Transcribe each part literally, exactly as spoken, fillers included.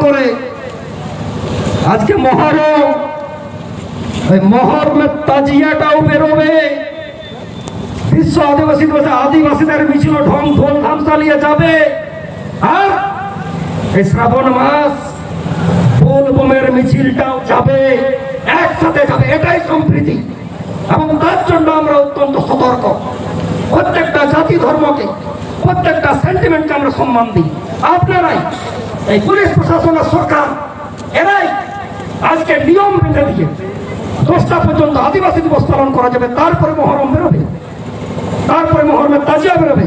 করে আজকে মহরম, এই মহরমের তাজিয়াটাও বেরোবে। বিশ্ব আদিবাসী দিবসে আদিবাসীদের মিছিল ঢং ধুমধাম চালিয়ে যাবে। আর এই শ্রাবণ মাস বোলবমের মিছিলটাও যাবে, একসাথে যাবে। এটাই সম্প্রীতি। এবং তার জন্য আমরা অত্যন্ত সতর্ক। প্রত্যেকটা জাতি ধর্মকে, প্রত্যেকটা সেন্টিমেন্টকে আমরা সম্মান দিই। আপনারাই, এই পুলিশ প্রশাসন আর সরকার, এরাই আজকে নিয়ম বেঁধে দিয়ে দশটা পর্যন্ত আদিবাসী দিবস পালন করা যাবে, তারপরে মহরম বেরোবে, তারপরে মহরমের তাজিয়া বেরোবে।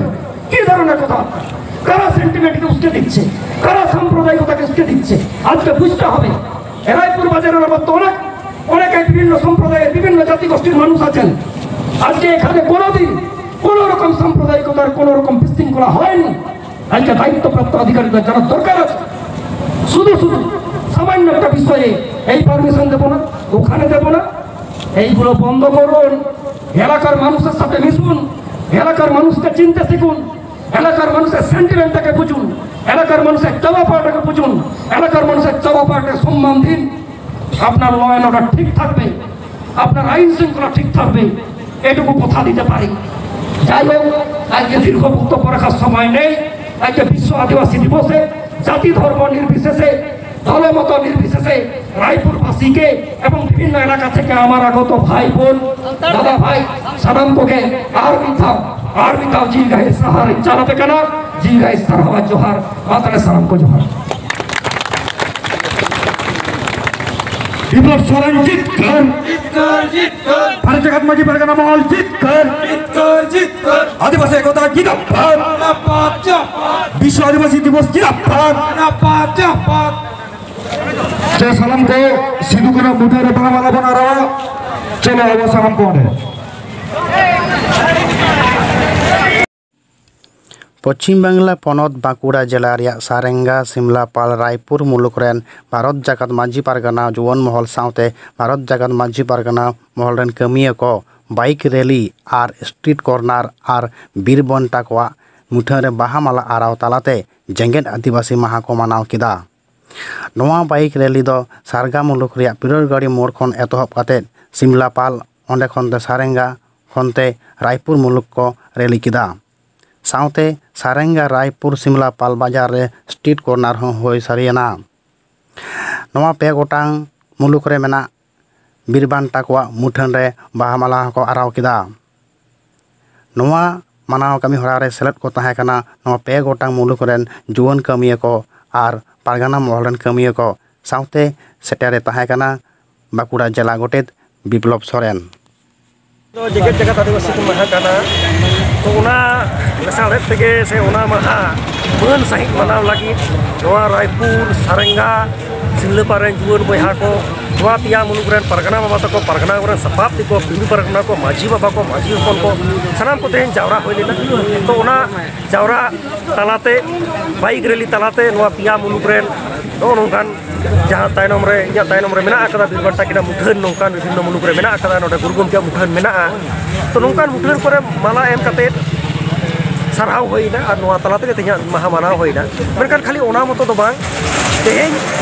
কি ধরনের কথাবার্তা? কারা সেন্টিমেন্টকে উস্কে দিচ্ছে, কারা সাম্প্রদায়িকতাকে উস্কে দিচ্ছে, আজকে বুঝতে হবে। এ রায়পুর বাজারের আবার তো অনেক, অনেকে বিভিন্ন সম্প্রদায়ের, বিভিন্ন জাতিগোষ্ঠীর মানুষ আছেন। আজকে এখানে কোনোদিন কোনো রকম সাম্প্রদায়িকতার কোনো রকম বিশৃঙ্খলা হয়নি। আজকে দায়িত্বপ্রাপ্ত আধিকারিকরা যারা দরকার আছে, শুধু শুধু সামান্য একটা বিষয়ে এই পারমিশন দেবো না, ওখানে দেবো না, এইগুলো বন্ধ করুন। এলাকার মানুষের সাথে মিশুন, এলাকার মানুষকে চিনতে শিখুন, এলাকার মানুষের সেন্টিমেন্টটাকে বুঝুন, এলাকার মানুষের চাওয়া পাওয়াটাকে বুঝুন, এলাকার মানুষের চাওয়া পাওয়াটাকে সম্মান দিন। আপনার ল অ্যান্ড অর্ডার ঠিক থাকবে, আপনার আইন শৃঙ্খলা ঠিক থাকবে, এটুকু কথা দিতে পারি। যাই হোক, আজকে দীর্ঘ বক্তব্য রাখার সময় নেই। আজকে বিশ্ব আদিবাসী দিবসে জাতি ধর্ম নির্বিশেষে, দলমত নির্বিশেষে রায়পুরবাসীকে এবং বিভিন্ন এলাকা থেকে আমার আগত ভাই বোন, দাদা ভাই, ᱥᱟᱱᱟᱢ ᱠᱚᱜᱮ ᱟᱨ ᱢᱤᱫ ᱫᱷᱟᱣ, ᱟᱨ ᱢᱤᱫ ᱫᱷᱟᱣ ᱡᱤᱣᱤ ᱜᱟᱹᱦᱤᱨ ᱥᱟᱨᱦᱟᱣ ᱤᱧ ᱪᱟᱞ ᱟᱯᱮ ᱠᱟᱱᱟ᱾ ᱡᱤᱣᱤ ᱜᱟᱹᱦᱤᱨ ᱥᱟᱨᱦᱟᱣ ᱟᱨ ᱡᱚᱦᱟᱨ᱾ ᱢᱟ ᱛᱟᱦᱞᱮ ᱥᱟᱱᱟᱢ ᱠᱚ ᱡᱚᱦᱟᱨ᱾ ᱵᱤᱯᱞᱚᱵ ᱥᱚᱨᱮᱱ ᱡᱤᱛᱠᱟᱹᱨ᱾ ᱡᱤᱛᱠᱟᱹᱨ, ᱡᱤᱛᱠᱟᱹᱨ᱾ ᱵᱷᱟᱨᱚᱛ ᱡᱟᱠᱟᱛ ᱢᱟᱹᱡᱷᱤ ᱯᱟᱨᱜᱟᱱᱟ ᱢᱚᱦᱚᱞ ᱡᱤᱛᱠᱟᱹᱨ᱾ ᱡᱤᱛᱠᱟᱹᱨ, ᱡᱤᱛᱠᱟᱹᱨ᱾ ᱟᱹᱫᱤᱵᱟᱹᱥᱤ ᱮᱠᱚᱛᱟ ᱡᱤᱱᱫᱟᱵᱟᱫ᱾ ᱡᱤᱱᱫᱟᱵᱟᱫ, ᱡᱤᱱᱫᱟᱵᱟᱫ᱾ ᱵᱤᱥᱥᱚ ᱟᱹᱫᱤᱵᱟᱹᱥᱤ ᱫᱤᱵᱚᱥ ᱡᱤᱱᱫᱟᱵᱟᱫ᱾ ᱡᱤᱱᱫᱟᱵᱟᱫ, ᱡᱤᱱᱫᱟᱵᱟᱫ᱾ ᱪᱮ ᱥᱟᱱᱟᱢ ᱠᱚ ᱥᱤᱫᱩ ᱠᱟᱹᱱᱦᱩ ᱢᱩᱴᱷᱟᱹᱱ ᱨᱮ ᱵᱟᱦᱟ ᱢᱟᱞᱟ ᱵᱚᱱ ᱟᱨᱟᱣᱟ᱾ ᱪᱚᱞᱚ ᱟᱵᱚ ᱥᱟᱱᱟᱢ ᱠᱚ ᱚᱸᱰᱮ᱾ ᱯᱚᱪᱷᱤᱢ ᱵᱟᱝᱞᱟ ᱯᱚᱱᱚᱛ ᱵᱟᱸᱠᱩᱲᱟ ᱡᱮᱞᱟ ᱨᱮᱭᱟᱜ ᱥᱟᱨᱮᱝᱜᱟ, ᱥᱤᱢᱞᱟᱯᱟᱞ, ᱨᱟᱭᱯᱩᱨ ᱢᱩᱞᱩᱠ ᱨᱮᱱ ᱵᱷᱟᱨᱚᱛ ᱡᱟᱠᱟᱛ ᱢᱟᱹᱡᱷᱤ ᱯᱟᱨᱜᱟᱱᱟ ᱡᱩᱣᱟᱹᱱ ᱢᱚᱦᱚᱞ ᱥᱟᱶᱛᱮ ᱵᱷᱟᱨᱚᱛ ᱡᱟᱠᱟᱛ ᱢᱟᱹᱡᱷᱤ ᱯᱟᱨᱜᱟᱱᱟ ᱢᱚᱦᱚᱞ ᱨᱮᱱ ᱠᱟᱹᱢᱤᱭᱟᱹ ᱠᱚ ᱵᱟᱭᱤᱠ ᱨᱮᱞᱤ ᱟᱨ ᱥᱴᱨᱤᱴ ᱠᱚᱨᱱᱟᱨ ᱟᱨ ᱵᱤᱨ ᱵᱟᱱᱴᱟ ᱠᱚᱣᱟᱜ ᱢᱩᱴᱷᱟᱹᱱ ᱨᱮ ᱵᱟᱦᱟ ᱢᱟᱞᱟ ᱟᱨᱟᱣ ᱛᱟᱞᱟᱛᱮ ᱡᱮᱜᱮᱛ ᱟᱹᱫᱤᱵᱟᱹᱥᱤ ᱢᱟᱦᱟ ᱠᱚ ᱢᱟᱱᱟᱣ ᱠᱮᱫᱟ᱾ ᱱᱚᱣᱟ ᱵᱟᱭᱤᱠ ᱨᱮᱞᱤ ᱫᱚ ᱥᱟᱨᱜᱟ ᱢᱩᱞᱩᱠ ᱨᱮᱭᱟᱜ ᱯᱤᱨᱚᱨᱜᱟᱲᱤ ᱢᱳᱲ ᱠᱷᱚᱱ ᱮᱛᱚᱦᱚᱵ ᱠᱟᱛᱮ ᱥᱤᱢᱞᱟᱯᱟᱞ, ᱚᱸᱰᱮ ᱠᱷᱚᱱ ᱛᱮ ᱥᱟᱨᱮᱝᱜᱟ, ᱠᱷᱚᱱ ᱛᱮ ᱨᱟᱭᱯᱩᱨ ᱢᱩᱞᱩᱠ ᱠᱚ ᱨᱮᱞᱤ ᱠᱮᱫᱟ᱾ ᱥᱟᱶᱛᱮ ᱥᱟᱨᱮᱝᱜᱟ ᱨᱟᱭᱯᱩᱨ ᱥᱤᱢᱞᱟᱯᱟᱞ ᱵᱟᱡᱟᱨ ᱨᱮ ᱥᱴᱨᱤᱴ ᱠᱚᱨᱱᱟᱨ ᱦᱚᱸ ᱦᱩᱭ ᱥᱟᱹᱨᱤᱭᱮᱱᱟ᱾ ᱱᱚᱣᱟ ᱯᱮ ᱜᱚᱴᱟᱝ ᱢᱩᱞᱩᱠ ᱨᱮ ᱢᱮᱱᱟᱜ ᱵᱤᱨ ᱵᱟᱱᱴᱟ ᱠᱚᱣᱟᱜ ᱢᱩᱴᱷᱟᱹᱱ ᱨᱮ ᱵᱟᱦᱟ ᱢᱟᱞᱟ ᱦᱚᱸᱠᱚ ᱟᱨᱟᱣ ᱠᱮᱫᱟ᱾ ᱱᱚᱣᱟ ᱢᱟᱱᱟᱣ ᱠᱟᱹᱢᱤ ᱦᱚᱨᱟ ᱨᱮ ᱥᱮᱞᱮᱫ ᱠᱚ ᱛᱟᱦᱮᱸ ᱠᱟᱱᱟ ᱱᱚᱣᱟ ᱯᱮ ᱜᱚᱴᱟᱝ ᱢᱩᱞᱩᱠ ᱨᱮᱱ ᱡᱩᱣᱟᱹᱱ ᱠᱟᱹᱢᱤᱭᱟᱹ ᱠᱚ ᱟᱨ ᱯᱟᱨᱜᱟᱱᱟ ᱢᱚᱦᱚᱞ ᱨᱮᱱ ᱠᱟᱹᱢᱤᱭᱟᱹ ᱠᱚ᱾ ᱥᱟᱶᱛᱮ ᱥᱮᱴᱮᱨ ᱨᱮ ᱛᱟᱦᱮᱸ ᱠᱟᱱᱟ ᱵᱟᱸᱠᱩᱲᱟ ᱡᱮᱞᱟ ᱜᱚᱰᱮᱛ ᱵᱤᱯᱞᱚᱵ ᱥᱚᱨᱮᱱ᱾ ᱫᱚ ᱡᱮᱜᱮᱛ ᱡᱟᱠᱟᱛ ᱟᱹᱫᱤᱵᱟᱹᱥᱤ ᱠᱚ ᱢᱟᱦᱟ ᱠᱟᱱᱟ᱾ ᱛᱚ, ᱚᱱᱟ ᱞᱮᱥᱟᱲᱦᱮᱫ ᱛᱮᱜᱮ ᱥᱮ ᱚᱱᱟ ᱢᱟᱦᱟ ᱢᱟᱹᱱ ᱥᱟᱺᱦᱤᱡ ᱢᱟᱱᱟᱣ ᱞᱟᱹᱜᱤᱫ ᱱᱚᱣᱟ ᱨᱟᱭᱯᱩᱨ, ᱥᱟᱨᱮᱝᱜᱟ, ᱥᱤᱢᱞᱟᱹᱯᱟᱞ ᱨᱮᱱ ᱡᱩᱣᱟᱹᱱ ᱵᱚᱭᱦᱟ ᱠᱚ, ᱱᱚᱣᱟ ᱯᱮᱭᱟ ᱢᱩᱞᱩᱠ ᱨᱮᱱ ᱯᱟᱨᱜᱟᱱᱟ ᱵᱟᱵᱟ ᱛᱟᱠᱚ, ᱯᱟᱨᱜᱟᱱᱟ ᱠᱚᱨᱮᱱ ᱥᱟᱯᱟᱵ ᱛᱮᱠᱚ, ᱯᱤᱲᱦᱤ ᱯᱟᱨᱜᱟᱱᱟ ᱠᱚ, ᱢᱟᱹᱡᱷᱤ ᱵᱟᱵᱟ ᱠᱚ, ᱢᱟᱹᱡᱷᱤ ᱦᱚᱯᱚᱱ ᱠᱚ, ᱥᱟᱱᱟᱢ ᱠᱚ ᱛᱮᱦᱮᱧ ᱡᱟᱣᱨᱟ ᱦᱩᱭ ᱞᱮᱱᱟ᱾ ᱛᱚ, ᱚᱱᱟ ᱡᱟᱣᱨᱟ ᱛᱟᱞᱟᱛᱮ, ᱵᱟᱭᱤᱠ ᱨᱮᱞᱤ ᱛᱟᱞᱟᱛᱮ ᱱᱚᱣᱟ ᱯᱮᱭᱟ ᱢᱩᱞᱩᱠ ᱨᱮᱱ ᱱᱚᱜᱼᱚ ᱱᱚᱝᱠᱟᱱ ᱡᱟᱦᱟᱸ ᱛᱟᱭᱱᱚᱢ ᱨᱮ, ᱤᱧᱟᱹᱜ ᱛᱟᱭᱱᱚᱢ ᱨᱮ ᱢᱮᱱᱟᱜ ᱟᱠᱟᱫᱟ ᱵᱤᱨ ᱵᱟᱱᱴᱟ ᱠᱤᱱᱟᱜ ᱢᱩᱴᱷᱟᱹᱱ, ᱱᱚᱝᱠᱟᱱ ᱵᱤᱵᱷᱤᱱᱱᱚ ᱢᱩᱞᱩᱠ ᱨᱮ ᱢᱮᱱᱟᱜ ᱟᱠᱟᱫᱟ, ᱱᱚᱰᱮ ᱜᱩᱨᱩ ᱜᱚᱢᱠᱮᱭᱟᱜ ᱢᱩᱴᱷᱟᱹᱱ ᱢᱮᱱᱟᱜᱼᱟ᱾ ᱛᱚ, ᱱᱚᱝᱠᱟᱱ ᱢᱩᱴᱷᱟᱹᱱ ᱠᱚᱨᱮ ᱢᱟᱞᱟ ᱮᱢ ᱠᱟᱛᱮ ᱥᱟᱨᱦᱟᱣ ᱦᱩᱭᱱᱟ ᱟᱨ ᱱᱚᱣᱟ ᱛᱟᱞᱟ ᱛᱮᱜᱮ ᱛᱮᱦᱮᱧᱟᱜ ᱢᱟᱦᱟ ᱢᱟᱱᱟᱣ ᱦᱩᱭᱱᱟ᱾ ᱢᱮᱱᱠᱷᱟᱱ ᱠᱷᱟᱹᱞᱤ ᱚᱱᱟ ᱢᱚᱛᱚ ᱫᱚ ᱵᱟᱝ, ᱛᱮᱦᱮᱧ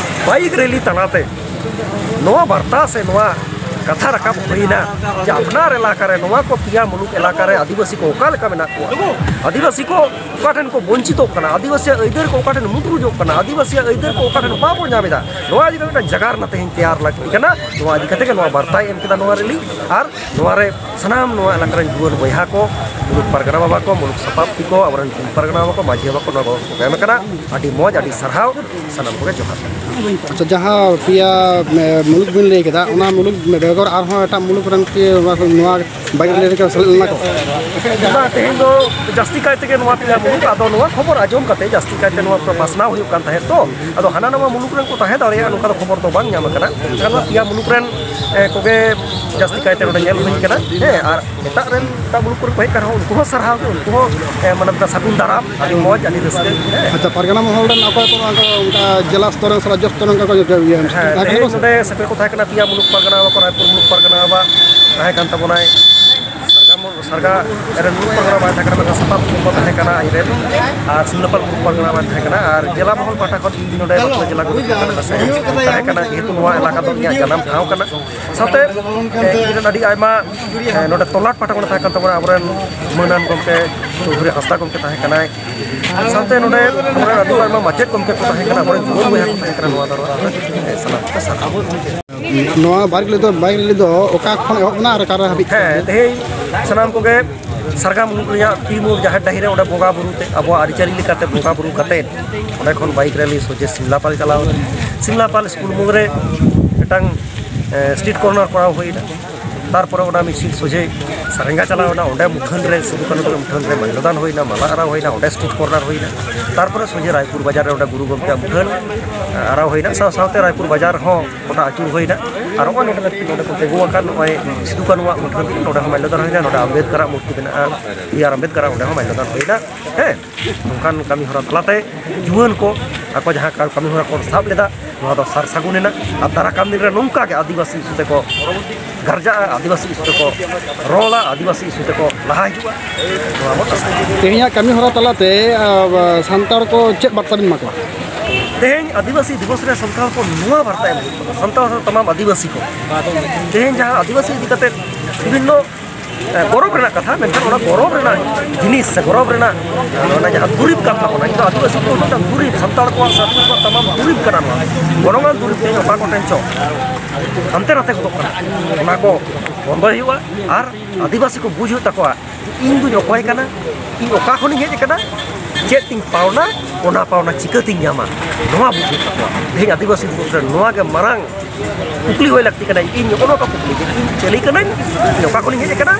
ᱵᱟᱭᱤᱠ ᱨᱮᱞᱤ ᱛᱟᱞᱟᱛᱮ ᱱᱚᱣᱟ ᱵᱟᱨᱛᱟ ᱥᱮ ᱱᱚᱣᱟ ᱠᱟᱛᱷᱟ ᱨᱟᱠᱟᱵ ᱦᱩᱭᱱᱟ ᱡᱮ ᱟᱯᱱᱟᱨ ᱮᱞᱟᱠᱟ ᱨᱮ, ᱱᱚᱣᱟ ᱠᱚ ᱯᱮᱭᱟ ᱢᱩᱞᱩᱠ ᱮᱞᱟᱠᱟ ᱨᱮ ᱟᱹᱫᱤᱵᱟᱹᱥᱤ ᱠᱚ ᱚᱠᱟ ᱞᱮᱠᱟ ᱢᱮᱱᱟᱜ ᱠᱚᱣᱟ, ᱟᱹᱫᱤᱵᱟᱹᱥᱤ ᱠᱚ ᱚᱠᱟ ᱴᱷᱮᱱ ᱠᱚ ᱵᱚᱧᱪᱤᱛᱚᱜ ᱠᱟᱱᱟ, ᱟᱹᱫᱤᱵᱟᱹᱥᱤᱭᱟᱜ ᱟᱹᱭᱫᱟᱹᱨ ᱠᱚ ᱚᱠᱟ ᱴᱷᱮᱱ ᱢᱩᱴᱨᱩᱡᱚᱜ ᱠᱟᱱᱟ, ᱟᱹᱫᱤᱵᱟᱹᱥᱤᱭᱟᱜ ᱟᱹᱭᱫᱟᱹᱨ ᱠᱚ ᱚᱠᱟ ᱴᱷᱮᱱ ᱵᱟᱵᱚ ᱧᱟᱢ ᱮᱫᱟ, ᱱᱚᱣᱟ ᱤᱫᱤ ᱠᱟᱛᱮ ᱢᱤᱫᱴᱟᱝ ᱡᱟᱜᱟᱨᱱᱟ ᱛᱮᱦᱮᱧ ᱛᱮᱭᱟᱨ ᱞᱟᱹᱠᱛᱤ ᱠᱟᱱᱟ᱾ ᱱᱚᱣᱟ ᱤᱫᱤ ᱠᱟᱛᱮ ᱜᱮ ᱱᱚᱣᱟ ᱵᱟᱨᱛᱟᱭ ᱮᱢ ᱠᱮᱫᱟ ᱱᱚᱣᱟ ᱨᱮᱞᱤ᱾ ᱟᱨ ᱱᱚᱣᱟ ᱨᱮ ᱥᱟᱱᱟᱢ ᱱᱚᱣᱟ ᱮᱞᱟᱠᱟ ᱨᱮᱱ ᱡᱩᱣᱟᱹᱱ ᱵᱚᱭᱦᱟ ᱠᱚ, ᱢᱩᱞᱩᱠ ᱯᱟᱨᱜᱟᱱᱟ ᱵᱟᱵᱟ ᱠᱚ, ᱢᱩᱞᱩᱠ ᱥᱟᱯᱟᱵ ᱠᱚ, ᱟᱵᱚᱨᱮᱱ ᱯᱟᱨᱜᱟᱱᱟ ᱵᱟᱵᱟ ᱠᱚ, ᱢᱟᱹᱡᱷᱤ ᱵᱟᱵᱟ ᱠᱚ, ᱱᱚᱣᱟ ᱜᱚᱲᱚ ᱠᱚ ᱮᱢ ᱟᱠᱟᱱᱟ᱾ ᱟᱹᱰᱤ ᱢᱚᱡᱽ, ᱟᱹᱰᱤ ᱥᱟᱨᱦᱟᱣ, ᱥᱟᱱᱟᱢ ᱠᱚᱜᱮ ᱡᱚᱦᱟᱨ᱾ ᱟᱪᱪᱷᱟ, ᱡᱟᱦᱟᱸ ᱯᱮᱭᱟ, ᱮ, ᱢᱩᱞᱩᱠ ᱵᱤᱱ ᱞᱟᱹᱭ ᱠᱮᱫᱟ, ᱚᱱᱟ ᱢᱩᱞᱩᱠ ᱵᱮᱜᱚᱨ ᱟᱨᱦᱚᱸ ᱮᱴᱟᱜ ᱢᱩᱞᱩᱠ ᱨᱮᱱ ᱠᱤ ᱱᱚᱣᱟ ᱵᱟᱭᱤᱠ ᱨᱮᱞᱤ ᱨᱮᱠᱚ ᱥᱮᱞᱮᱫ ᱞᱮᱱᱟ ᱠᱚ? ᱵᱟᱝ, ᱛᱮᱦᱮᱧ ᱫᱚ ᱡᱟᱹᱥᱛᱤ ᱠᱟᱭ ᱛᱮᱜᱮ ᱱᱚᱣᱟ ᱯᱮᱭᱟ ᱢᱩᱞᱩᱠ, ᱟᱫᱚ ᱱᱚᱣᱟ ᱠᱷᱚᱵᱚᱨ ᱟᱸᱡᱚᱢ ᱠᱟᱛᱮ ᱡᱟᱹᱥᱛᱤ ᱠᱟᱭᱛᱮ ᱱᱚᱣᱟ ᱯᱟᱥᱱᱟᱣ ᱦᱩᱭᱩᱜ ᱠᱟᱱ ᱛᱟᱦᱮᱸᱫ ᱛᱚ, ᱟᱫᱚ ᱦᱟᱱᱟ ᱱᱟᱣᱟ ᱢᱩᱞᱩᱠ ᱨᱮᱱ ᱠᱚ ᱛᱟᱦᱮᱸ ᱫᱟᱲᱮᱭᱟᱜᱼᱟ, ᱱᱚᱝᱠᱟ ᱫᱚ ᱠᱷᱚᱵᱚᱨ ᱫᱚ ᱵᱟᱝ ᱧᱟᱢ ᱟᱠᱟᱱᱟ᱾ ᱮᱱᱠᱷᱟᱱ ᱱᱚᱣᱟ ᱯᱮᱭᱟ ᱢᱩᱞᱩᱠ ᱨᱮᱱ, ᱮ, ᱠᱚᱜᱮ ᱡᱟᱹᱥᱛᱤ ᱠᱟᱭᱛᱮ ᱱᱚᱰᱮ ᱧᱮᱞ ᱦᱩᱭ ᱠᱟᱱᱟ᱾ ᱦᱮᱸ, ᱟᱨ ᱮᱴᱟᱜ ᱨᱮᱱ, ᱮᱴᱟᱜ ᱢᱩᱞᱩᱠ ᱠᱚᱨᱮ ᱠᱚ ᱦᱮᱡ ᱠᱟᱱ ᱨᱮᱦᱚᱸ, ᱩᱱᱠᱩ ᱦᱚᱸ ᱥᱟᱨᱦᱟᱣ ᱜᱮ, ᱩᱱᱠᱩ ᱦᱚᱸ, ᱮ, ᱢᱟᱱᱮ, ᱢᱤᱫᱴᱟᱝ ᱥᱟᱹᱜᱩᱱ ᱫᱟᱨᱟᱢ, ᱟᱹᱰᱤ ᱢᱚᱡᱽ, ᱟᱹᱰᱤ ᱨᱟᱹᱥᱠᱟᱹ᱾ ᱦᱮᱸ᱾ ᱟᱪᱪᱷᱟ, ᱯᱟᱨᱜᱟᱱᱟ ᱢᱚᱦᱚᱞ ᱨᱮᱱ ᱚᱠᱚᱭ ᱠᱚ ᱚᱱᱠᱟ, ᱚᱱᱠᱟ ᱡᱮᱞᱟ ᱥᱛᱚᱨ ᱨᱮᱱ ᱥᱮ ᱨᱟᱡᱽᱡᱚ ᱥᱛᱚᱨ ᱨᱮᱱ ᱚᱱᱠᱟ ᱠᱚ ᱦᱤᱡᱩᱜ ᱜᱮᱭᱟ? ᱦᱮᱸ, ᱟᱨ ᱛᱮᱦᱮᱧ ᱠᱚ ᱱᱚᱰᱮ ᱥᱮᱴᱮᱨ ᱠᱚ ᱛᱟᱦᱮᱸ ᱠᱟᱱᱟ ᱯᱮᱭᱟ ᱢᱩᱞᱩᱠ ᱯᱟᱨᱜᱟᱱᱟ ᱵᱟᱵᱟ ᱠᱚ, ᱨᱟᱭᱯᱩᱨ ᱢᱩᱞᱩᱠ ᱯᱟᱨᱜᱟᱱᱟ ᱵᱟᱵᱟ ᱛᱟᱦᱮᱸ ᱠᱟᱱ ᱛᱟᱵᱚᱱᱟᱭ, ᱥᱟᱨᱜᱟᱢ ᱥᱟᱨᱜᱟ ᱨᱮᱱ ᱢᱩᱬᱩᱫ ᱯᱟᱨᱜᱟᱱᱟ ᱵᱟᱭ ᱛᱟᱦᱮᱸ ᱠᱟᱱᱟ, ᱢᱮᱱᱠᱷᱟᱱ ᱥᱟᱯᱟᱵ ᱠᱚ ᱛᱟᱦᱮᱸ ᱠᱟᱱᱟ ᱟᱡ ᱨᱮᱱ, ᱟᱨ ᱥᱤᱢᱞᱟᱯᱟᱞ ᱢᱩᱬᱩᱫ ᱯᱟᱨᱜᱟᱱᱟ ᱵᱟᱭ ᱛᱟᱦᱮᱸ ᱠᱟᱱᱟ, ᱟᱨ ᱡᱮᱞᱟ ᱢᱚᱦᱚᱞ ᱯᱟᱦᱴᱟ ᱠᱷᱚᱱ ᱤᱧ ᱱᱚᱰᱮ ᱵᱟᱸᱠᱩᱲᱟ ᱡᱮᱞᱟ ᱜᱩᱨᱩ ᱛᱟᱦᱮᱸ ᱠᱟᱱᱟ, ᱥᱮ ᱛᱟᱦᱮᱸ ᱠᱟᱱᱟ, ᱡᱮᱦᱮᱛᱩ ᱱᱚᱣᱟ ᱮᱞᱟᱠᱟ ᱫᱚ ᱤᱧᱟᱹᱜ ᱡᱟᱱᱟᱢ ᱴᱷᱟᱶ ᱠᱟᱱᱟ᱾ ᱥᱟᱶᱛᱮ, ᱮ, ᱤᱧ ᱨᱮᱱ ᱟᱹᱰᱤ ᱟᱭᱢᱟ, ᱮ, ᱱᱚᱰᱮ ᱛᱚᱞᱟᱴ ᱯᱟᱦᱴᱟ ᱠᱷᱚᱱ ᱛᱟᱦᱮᱸ ᱠᱟᱱ ᱛᱟᱵᱚᱱᱟ ᱟᱵᱚᱨᱮᱱ ᱢᱟᱹᱱᱟᱱ ᱜᱚᱢᱠᱮ ᱪᱳᱣᱫᱷᱩᱨᱤ ᱦᱟᱸᱥᱫᱟ ᱜᱚᱢᱠᱮ ᱛᱟᱦᱮᱸ ᱠᱟᱱᱟᱭ᱾ ᱥᱟᱶᱛᱮ ᱱᱚᱰᱮ ᱟᱵᱚᱨᱮᱱ ᱟᱹᱰᱤ ᱟᱭᱢᱟ ᱢᱟᱪᱮᱫ ᱜᱚᱢᱠᱮ ᱠᱚ ᱛᱟᱦᱮᱸ ᱠᱟᱱᱟ, ᱟᱵᱚᱨᱮᱱ ᱡᱩᱣᱟᱹᱱ ᱵᱚᱭᱦᱟ ᱠᱚ ᱛᱟᱦᱮᱸ ᱠᱟᱱᱟ᱾ ᱱᱚᱣᱟ ᱫᱚ ᱥᱟᱱᱟᱢ ᱠᱚ ᱥᱟᱨᱦᱟᱣ᱾ ᱱᱚᱣᱟ ᱵᱟᱭᱤᱠ ᱨᱮᱞᱤ ᱫᱚ, ᱵᱟᱭᱤᱠ ᱨᱮᱞᱤ ᱫᱚ ᱚᱠᱟ ᱠᱷᱚᱱ ᱮᱦᱚᱵ ᱮᱱᱟ ᱟᱨ ᱚᱠᱟᱨᱮ ᱦᱟᱹᱵᱤᱡ? ᱦᱮᱸ, ᱛᱮᱦᱮᱧ ᱥᱟᱱᱟᱢ ᱠᱚᱜᱮ ᱥᱟᱨᱜᱟ ᱢᱩᱞᱩᱠ ᱨᱮᱭᱟᱜ ᱯᱤ ᱢᱳᱲ ᱡᱟᱦᱮᱨ ᱰᱟᱹᱦᱤ ᱨᱮ ᱚᱸᱰᱮ ᱵᱚᱸᱜᱟ ᱵᱩᱨᱩ ᱛᱮ, ᱟᱵᱚᱣᱟᱜ ᱟᱹᱨᱤᱪᱟᱹᱞᱤ ᱞᱮᱠᱟᱛᱮ ᱵᱚᱸᱜᱟ ᱵᱩᱨᱩ ᱠᱟᱛᱮᱫ, ᱚᱸᱰᱮ ᱠᱷᱚᱱ ᱵᱟᱭᱤᱠ ᱨᱮᱞᱤ ᱥᱚᱡᱷᱮ ᱥᱤᱢᱞᱟᱯᱟᱞ ᱪᱟᱞᱟᱣ ᱮᱱᱟ᱾ ᱥᱤᱢᱞᱟᱯᱟᱞ ᱥᱠᱩᱞ ᱢᱳᱲ ᱨᱮ ᱢᱤᱫᱴᱟᱝ, ᱮ, ᱥᱴᱨᱤᱴ ᱠᱚᱨᱱᱟᱨ ᱠᱚᱨᱟᱣ ᱦᱩᱭᱱᱟ᱾ ᱛᱟᱨᱯᱚᱨᱮ ᱚᱱᱟ ᱢᱤᱪᱷᱤᱞ ᱥᱚᱡᱷᱮ ᱥᱟᱨᱮᱝᱜᱟ ᱪᱟᱞᱟᱣ ᱮᱱᱟ, ᱚᱸᱰᱮ ᱢᱩᱴᱷᱟᱹᱱ ᱨᱮ, ᱥᱤᱫᱩ ᱠᱟᱹᱱᱦᱩ ᱛᱟᱹᱠᱤᱱ ᱢᱩᱴᱷᱟᱹᱱ ᱨᱮ ᱢᱟᱞᱞᱚᱫᱟᱱ ᱦᱩᱭᱱᱟ, ᱢᱟᱞᱟ ᱟᱨᱟᱣ ᱦᱩᱭᱱᱟ, ᱚᱸᱰᱮ ᱥᱴᱨᱤᱴ ᱠᱚᱨᱱᱟᱨ ᱦᱩᱭᱱᱟ᱾ ᱛᱟᱨᱯᱚᱨᱮ ᱥᱚᱡᱷᱮ ᱨᱟᱭᱯᱩᱨ ᱵᱟᱡᱟᱨ ᱨᱮ ᱚᱸᱰᱮ ᱜᱩᱨᱩ ᱜᱚᱢᱠᱮᱭᱟᱜ ᱢᱩᱴᱷᱟᱹᱱ, ᱮ, ᱟᱨᱟᱣ ᱦᱩᱭᱱᱟ᱾ ᱥᱟᱶ ᱥᱟᱶᱛᱮ ᱨᱟᱭᱯᱩᱨ ᱵᱟᱡᱟᱨ ᱦᱚᱸ ᱜᱚᱴᱟ ᱟᱹᱪᱩᱨ ᱦᱩᱭᱱᱟ᱾ ᱟᱨ ᱱᱚᱜᱼᱚᱭ ᱱᱚᱰᱮ ᱱᱚᱰᱮ ᱠᱚ ᱛᱤᱸᱜᱩ ᱟᱠᱟᱱ ᱱᱚᱜᱼᱚᱭ ᱥᱤᱫᱩ ᱠᱟᱹᱱᱩᱣᱟᱜ ᱢᱩᱴᱷᱟᱹᱱ, ᱱᱚᱰᱮ ᱦᱚᱸ ᱢᱟᱞᱞᱚᱫᱟᱱ ᱦᱩᱭᱱᱟ, ᱱᱚᱰᱮ ᱟᱢᱵᱮᱫᱽᱠᱟᱨᱟᱜ ᱢᱩᱨᱛᱤ ᱢᱮᱱᱟᱜᱼᱟ, ᱵᱤ ᱟᱨ ᱟᱢᱵᱮᱫᱽᱠᱟᱨᱟᱜ, ᱚᱸᱰᱮ ᱦᱚᱸ ᱢᱟᱞᱞᱚᱫᱟᱱ ᱦᱩᱭᱱᱟ᱾ ᱦᱮᱸ, ᱱᱚᱝᱠᱟᱱ ᱠᱟᱹᱢᱤ ᱦᱚᱨᱟ ᱛᱟᱞᱟᱛᱮ ᱡᱩᱣᱟᱹᱱ ᱠᱚ ᱟᱠᱚ ᱡᱟᱦᱟᱸ ᱠᱟ-, ᱠᱟᱹᱢᱤ ᱦᱚᱨᱟ ᱠᱚ ᱥᱟᱵ ᱞᱮᱫᱟ, ᱱᱚᱣᱟ ᱫᱚ ᱥᱟᱨ ᱥᱟᱹᱜᱩᱱ ᱮᱱᱟ᱾ ᱟᱨ ᱫᱟᱨᱟ ᱠᱟᱱ ᱫᱤᱱ ᱨᱮ ᱱᱚᱝᱠᱟ ᱜᱮ ᱟᱹᱫᱤᱵᱟᱹᱥᱤ ᱤᱥᱩ ᱛᱮᱠᱚ ᱜᱟᱨᱡᱟᱜᱼᱟ, ᱟᱹᱫᱤᱵᱟᱹᱥᱤ ᱤᱥᱩ ᱛᱮᱠᱚ ᱨᱚᱲᱟ, ᱟᱹᱫᱤᱵᱟᱹᱥᱤ ᱤᱥᱩ ᱛᱮᱠᱚ ᱞᱟᱦᱟ ᱦᱤᱡᱩᱜᱼᱟ, ᱱᱚᱣᱟ ᱵᱚᱱ ᱟᱥᱟᱭᱟ᱾ ᱛᱮᱦᱮᱧᱟᱜ ᱠᱟᱹᱢᱤ ᱦᱚᱨᱟ ᱛᱟᱞᱟᱛᱮ, ᱟ, ᱥᱟᱱᱛᱟᱲ ᱠᱚ ᱪᱮᱫ ᱵᱟᱨᱛᱟ ᱵᱤᱱ ᱮᱢᱟ ᱠᱚᱣᱟ? ᱛᱮᱦᱮᱧ ᱟᱹᱫᱤᱵᱟᱹᱥᱤ ᱫᱤᱵᱚᱥ ᱨᱮ ᱥᱟᱱᱛᱟᱲ ᱠᱚ ᱱᱚᱣᱟ ᱵᱟᱨᱛᱟ ᱮᱢ ᱦᱩᱭᱩᱜ ᱠᱟᱱᱟ, ᱥᱟᱱᱛᱟᱲ ᱥᱟᱶ ᱛᱟᱢᱟᱢ ᱟᱹᱫᱤᱵᱟᱹᱥᱤ ᱠᱚ᱾ ᱛᱮᱦᱮᱧ ᱡᱟᱦᱟᱸ ᱟᱹᱫᱤᱵᱟᱹᱥᱤ ᱤᱫᱤ ᱠᱟᱛᱮ ᱵᱤᱵᱷᱤᱱᱱᱚ, ᱮ, ᱜᱚᱨᱚᱵᱽ ᱨᱮᱱᱟᱜ ᱠᱟᱛᱷᱟ, ᱢᱮᱱᱠᱷᱟᱱ ᱚᱱᱟ ᱜᱚᱨᱚᱵᱽ ᱨᱮᱱᱟᱜ ᱡᱤᱱᱤᱥ ᱥᱮ ᱜᱚᱨᱚᱵᱽ ᱨᱮᱱᱟᱜ, ᱮ, ᱚᱱᱟ ᱡᱟᱦᱟᱸ ᱫᱩᱨᱤᱵᱽ ᱠᱟᱱ ᱛᱟᱵᱚᱱᱟ, ᱤᱧ ᱫᱚ ᱟᱹᱫᱤᱵᱟᱹᱥᱤ ᱠᱚ ᱢᱤᱫᱴᱟᱝ ᱫᱩᱨᱤᱵᱽ, ᱥᱟᱱᱛᱟᱲ ᱠᱚᱣᱟᱜ ᱥᱮ ᱟᱹᱫᱤᱵᱟᱹᱥᱤ ᱠᱚᱣᱟᱜ ᱛᱟᱢᱟᱢ ᱫᱩᱨᱤᱵᱽ ᱠᱟᱱᱟ ᱱᱚᱣᱟ᱾ ᱜᱚᱱᱚᱝᱟᱱ ᱫᱩᱨᱤᱵᱽ ᱛᱮᱦᱮᱧ ᱚᱠᱟ ᱠᱚᱴᱷᱮᱱ ᱪᱚ ᱦᱟᱱᱛᱮ ᱱᱟᱛᱮ ᱜᱚᱫᱚᱜ ᱠᱟᱱᱟ, ᱚᱱᱟ ᱠᱚ ᱵᱚᱱᱫᱚᱭ ᱦᱩᱭᱩᱜᱼᱟ᱾ ᱟᱨ ᱟᱹᱫᱤᱵᱟᱹᱥᱤ ᱠᱚ ᱵᱩᱡᱽ ᱦᱩᱭᱩᱜ ᱛᱟᱠᱚᱣᱟ ᱤᱧ ᱫᱩᱧ ᱚᱠᱚᱭ ᱠᱟᱱᱟ, ᱤᱧ ᱚᱠᱟ ᱠᱷᱚᱱᱤᱧ ᱦᱮᱡ ᱟᱠᱟᱱᱟ, ᱪᱮᱫ ᱤᱧ ᱯᱟᱣᱱᱟ, ᱚᱱᱟ ᱯᱟᱣᱱᱟ ᱪᱤᱠᱟᱹᱛᱤᱧ ᱧᱟᱢᱟ, ᱱᱚᱣᱟ ᱵᱩᱡᱷᱟᱹᱣ ᱛᱟᱠᱚᱣᱟ᱾ ᱛᱮᱦᱮᱧ ᱟᱹᱫᱤᱵᱟᱹᱥᱤ ᱫᱤᱵᱚᱥ ᱨᱮ ᱱᱚᱣᱟ ᱜᱮ ᱢᱟᱨᱟᱝ ᱠᱩᱠᱞᱤ ᱦᱩᱭ ᱞᱟᱹᱠᱛᱤ ᱠᱟᱱᱟ᱾ ᱤᱧ ᱱᱚᱜᱼᱚ ᱱᱚᱣᱟ ᱠᱩᱠᱞᱤ ᱡᱮ ᱤᱧ ᱪᱮᱞᱮ ᱠᱟᱹᱱᱟᱹᱧ, ᱤᱧ ᱚᱠᱟ ᱠᱷᱚᱱᱤᱧ ᱦᱮᱡ ᱟᱠᱟᱱᱟ,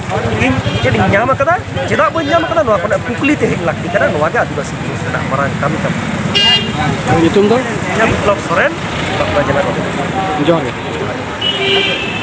ᱤᱧ ᱪᱮᱫ ᱤᱧ ᱧᱟᱢ ᱟᱠᱟᱫᱟ, ᱪᱮᱫᱟᱜ ᱵᱟᱹᱧ ᱧᱟᱢ ᱟᱠᱟᱫᱟ, ᱱᱚᱣᱟ ᱠᱷᱚᱱᱟᱜ ᱠᱩᱠᱞᱤ ᱛᱮ ᱦᱮᱡ ᱞᱟᱹᱠᱛᱤ ᱠᱟᱱᱟ᱾ ᱱᱚᱣᱟ ᱜᱮ ᱟᱹᱫᱤᱵᱟᱹᱥᱤ ᱫᱤᱵᱚᱥ ᱨᱮᱱᱟᱜ ᱢᱟᱨᱟᱝ ᱠᱟᱹᱢᱤ ᱛᱟᱵᱚᱱ᱾ ᱧᱩᱛᱩᱢ ᱫᱚ? ᱤᱧᱟᱹᱜ ᱵᱤᱯᱞᱚᱵ ᱥᱚᱨᱮᱱ, ᱵᱟᱸᱠᱩᱲᱟ ᱡᱮᱞᱟ ᱜᱚᱢᱠᱮ᱾ ᱡᱚᱦᱟᱨ ᱜᱮ᱾